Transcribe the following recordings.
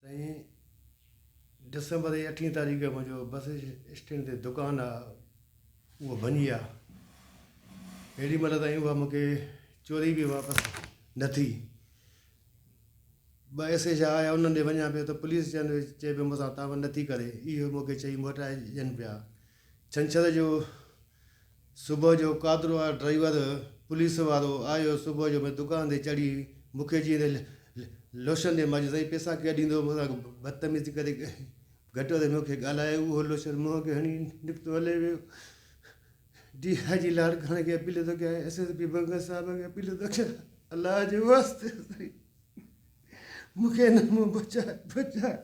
سائين ڊسمبر جي اٺين تاريخ منهنجو بس اسٽينڊ تي دڪان آ اهو ڀڃي آ هيڏي مهل تائين اها مونکي چوري به واپس نه ٿي ٻه ايس ايڇ آيا انهن ڏي وڃان پيو ته پوليس چون چئي پيو مون سان تعاون نٿي ڪري اهو مونکي چئي موٽائي ڏين پيا ڇنڇر جو صبح جو قادرو آ ڊرائيور پوليس وارو آيو صبح جو مين دڪان تي چڙهي مونکي جيئن ته لوشن ڏي مان چيو سائين پئسا ڪير ڏيندو مون سان بدتميزي ڪري گهٽ وڌ مونکي ڳالهايو اهو لوشن منهن کي هڻي نڪتو هلي ويو ڊي I جي لاڙڪاڻي کي اپيل ٿو ڪيان ايس ايس پي بنگس صاحب کي اپيل ٿو ڪيان الله جي واسطي سائين مونکي هن مان بچائي بچائي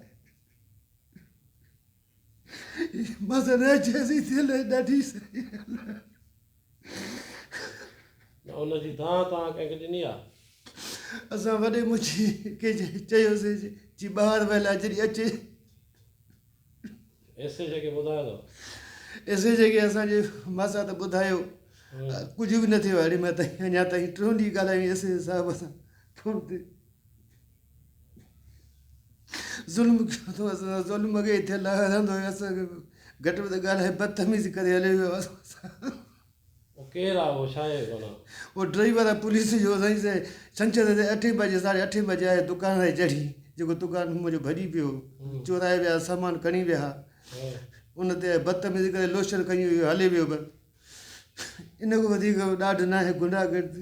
مزن جيسي ٿيل ڏاڍي نه ان جي دانهن توهان ڪنهن کي ڏني آ؟ اسان وڏي منهنجي کي چيوسي جي ٻاهر ويل آ جڏهن اچي. ايس ايڇ کي ٻڌايو اٿو؟ ايس ايڇ کي اسان جي ماسات ٻڌايو ڪجهه به نه ٿيو آ اهڙي مهل تائين اڃا تائين ٽيون ڏينهن ڳالهايون ايس ايڇ صاحب سان فون تي. ظلم ڪيو اٿو اسان سان ظلم اڳي ئي ٿيل آهي رهندو هيو اسان کي گهٽ وڌ ڳالهائي بدتميزي ڪري هليو ويو اسان سان. اهو ڪير آهي اهو ڇا آهي معنيٰ. اهو ڊرائيور آهي پوليس جو سائين سي ڇنڇر تي اٺين بجي ساڍي اٺين بجي آيو دڪان تي چڙهي جيڪو دڪان منهنجو ڀڄي پيو چورائي ويا سامان کڻي ويا ان تي بدتميزي ڪري لوشن کڻي ويو هلي ويو بس ان کان وڌيڪ ڏاڍ ناهي غنڊا گردي.